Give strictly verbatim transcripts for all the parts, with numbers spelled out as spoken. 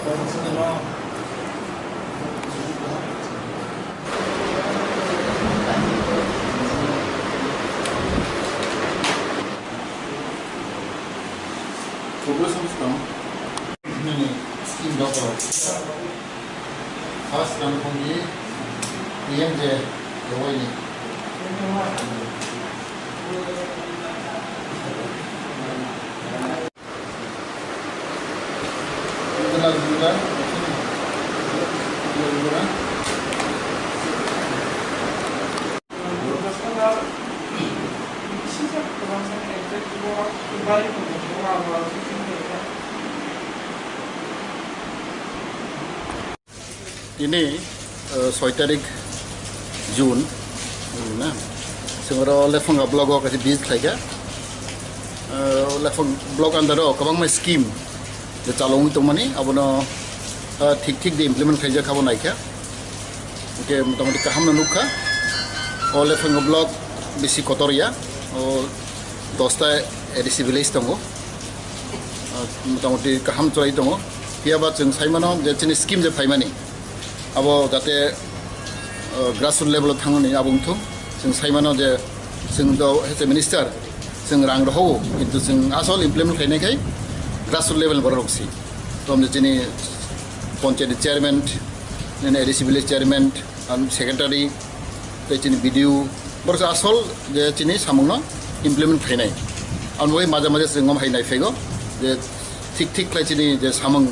Progress of stamp. Nini scheme doctor. First kami kong di P M J Y ni. Ini, eh, soi tarik June, na? Sengoro Lephanga block o kaisa visit khlaikha. Eh, Lephang block under o kwbangma scheme je chalogwi tongmani, abono, eh, thik thik de implement khlaijak, abo naikha. Hwnkhe motamoti kahamno nukha. O Lephanga block bisi kotor ya. O dosta A D C village tongo. Ah, motamoti kaham chwlai tongo. Phiyaba chwng sai mano je chini scheme je phaimani, abo jate, ah, grassroots level o thangnani abo wngthung. Chwng sai mano je chwng do hese minister, chwng rang rohogo, kintu chwng asol implement khlainai khai grassroots level borok rok si. Tom je chini panchayat chairman, nini A D C village chairman, and secretary, tei chini B D O, borok asol je chini samungno implement khainai. Ang bai maja maja chwng om hai nai phego je thik thik khlai chini je samung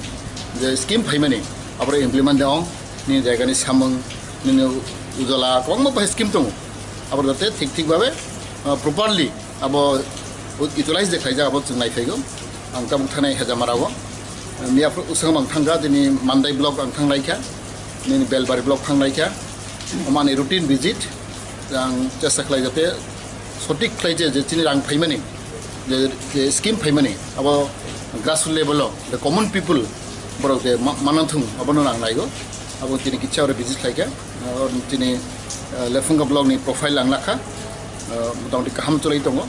je scheme phaimani, aboro implement de ong, nini jaigani samung, nini ujala, kwbangma bahai scheme tongo, aboro jate thik thik babe, ah, properly abo utilize de khaijak, abo chwng nai phego. Ang tabuk thanai Hejamara o. Miya phru-, usang mang thangkha, tini Mandai block ang thanglaikha, nini Belbari block thanglaikha. Omani routine visit, ang chesta khlai jate sotik khlai je, je chini rang phaimani, je, je scheme phaimani, abo grassroots level o, the common people, borok je ma-, manang thung, abono ang naigo. Abo tini kicha ore visit khlaikha. Oro tini, eh, Lephunga block ni profile ang lakha. Eh, motamoti kaham chwlai tongo.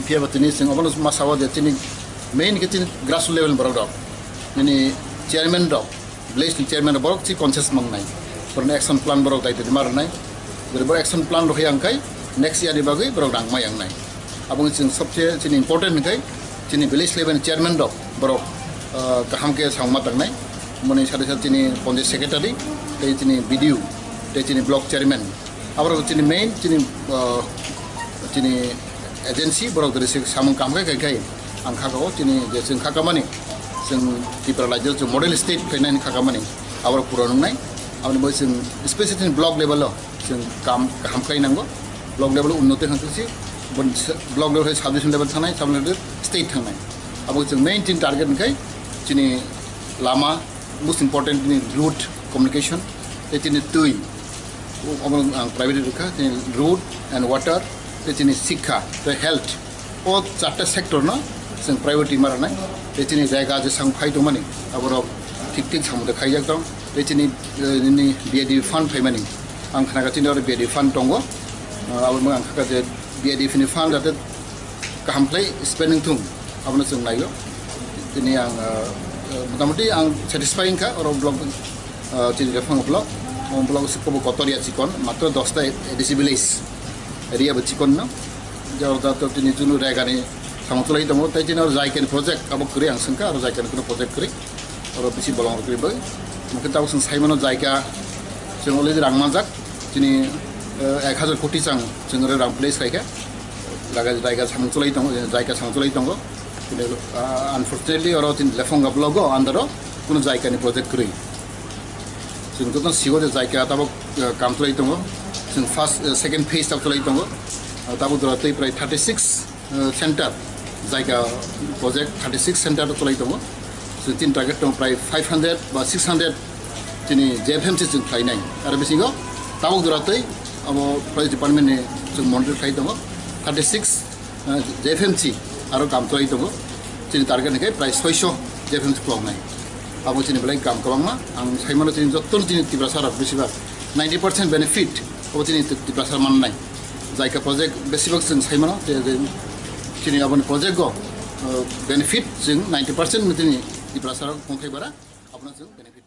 Phiya ba tini chwng obono ma sao je chini main khe chini grassroots level borok rok. Nini chairman rok, village ni chairman rok borok chi conscious mang nai. Borok ni action plan borok dai dai ma rwnai. Borok action plan rok yang kai next year ni bagwi borok rang ma yang nai. Abo chwng sobse chini important hwnkhe chini village level chairman rok borok, ah, kaham khe samung ma tangnai. Moni sade sade chini panchayat secretary, tei chini B D O, tei chini block chairman, aborok chini main chini, ah, chini agency borok dori se samung kaham khe khai khai ang kha o chini je chwng kha kamani chwng Tripura rajyo chwng model state khainani kha kamani aborok pura nungnai. Aboni bo chwng special chini block level o chwng kam kaham khlai nango. Block level unnoti hwnkhe si, bon se-, block level hai sub division level thangnai, sub level state thangnai. Abo chwng main chini target hwnkhe chini lama, most important chini road communication, tei chini twi, o-, obo ang priority rwkha, chini road and water, tei chini sikha, tei health. O charta sector no chwng priority ma rwnai. Tei chini jaga je sang phai tongmani, aborok thik thik samung de khaijak tong. Tei chini, eh, nini B I D P fund phaimani. Ang khna kha chini oro B I D P fund tongo. Ah, abo ang kha je B I D P ni fund jate kaham khlai spending thung, abono chwng naio. Tini ang, ah, ah, motamoti ang satisfy wngkha oro block, ah, chini Lephang block. O block se kobo kotor ya chikon, matro dosta A D C village area bo chikon no. Jao da to tini chunu jaigani samung chwlai tongo, tei chini oro jaikani project abo kwrwi ang swngkha, oro jaikani kuno project kwrwi. Oro bisi bolong rok bai. Mungkin tabuk chwng sai mano jaika, chwng already rang manjak. Chini, eh, ek hajar koti chang chwng oro rang place khaikha. Jaga, jaga samung chwlai tongo, jaika samung chwlai tongo. Chini, ah, unfortunately, oro chini Lephonga block o under o kuno jaika ni project kwrwi. Chwng joto sigo je jaika tabuk, eh, kam chwlai tongo. Chwng first, eh, second phase tabuk chwlai tongo. Ah, tabuk jora twi prai thirty six eh, center, jaika project thirty six center chwlai tongo. So, chini target tongo prai five hundred ba six hundred chini J F M C chwng khlainai. Aro bisingo tabuk jora twi abo project department ni chwng monitor khlai tongo. Thirty six, eh, J F M C aro kam chwlai tongo. Chini target ni khe prai soiso J F M C khuloknai. Abo chini belai kam kwbangma. Ang sai mano chini jottoni chini Tiprasa rok besibak ninety percent benefit abo chini Tiprasa mannai. Jaika project besibak chwng sai mano, je, je chini aboni project go, uh, benefit chwng ninety percent ni chini Tiprasa rok tongthai bara. chwng benefit